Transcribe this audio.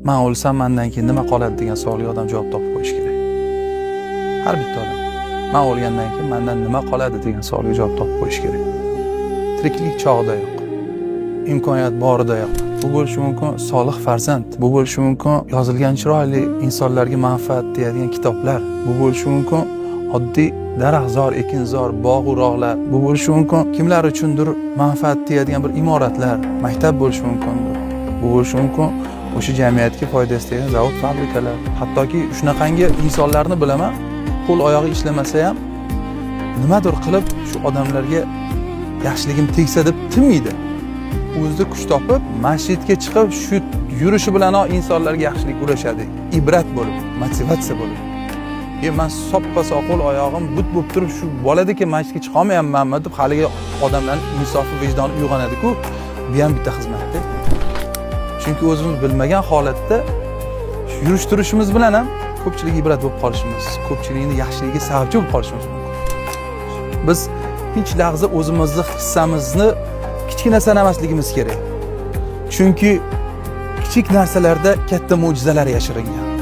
Man o'lsam, mandan keyin nima qoladi degan savolga odam javob topib qo'yishi kerak. Har bitta odam man o'lgandan keyin mandan nima qoladi degan savolga javob topib qo'yishi kerak. Tiriklik chog'idayoq, imkoniyat boridayoq. Bu bo'lishi mumkin solih farzand, bu bo'lishi mumkin yozilgan chiroyli, insonlarga manfaat tegadigan kitoblar, bu bo'lishi mumkin oddiy daraxtzor, ekinzor, bog'u rog'lar, bu bo'lishi mumkin kimlar uchundir manfaat tegadigan bir imoratlar, maktab bo'lishi mumkindir, bu bo'lishi mumkin o'sha jamiyatga foydasi tegan zavod, fabrikalar. Hattoki shunaqangi insonlarni bilaman, qo'l oyog'i ishlamasa ham, nimadir qilib shu odamlarga yaxshiligim tegsa deb tinmaydi. O'zida kuch topib, masjidga chiqib, shu yurishi bilanoq insonlarga yaxshilik ulashadi, ibrat bo'lib, motivatsiya bo'lib. E, man soppa sog', qo'l oyog'im but bo'lib turib, shu boladiki masjidga chiqolmayapmanmi deb haligi odamlarni insofi, vijdoni uyg'onadiku. Bu ham bitta xizmatda, chunki o'zimiz bilmagan holatda shu yurish turishimiz bilan ham ko'pchilik ibrat bo'lib qolishimiz, ko'pchilikni yaxshiligiga sababchi bo'lib qolishimiz mumkin. Biz hech lahza o'zimizni hissamizni kichkina sanamasligimiz kerak, chunki kichik narsalarda katta mo'jizalar yashiringan.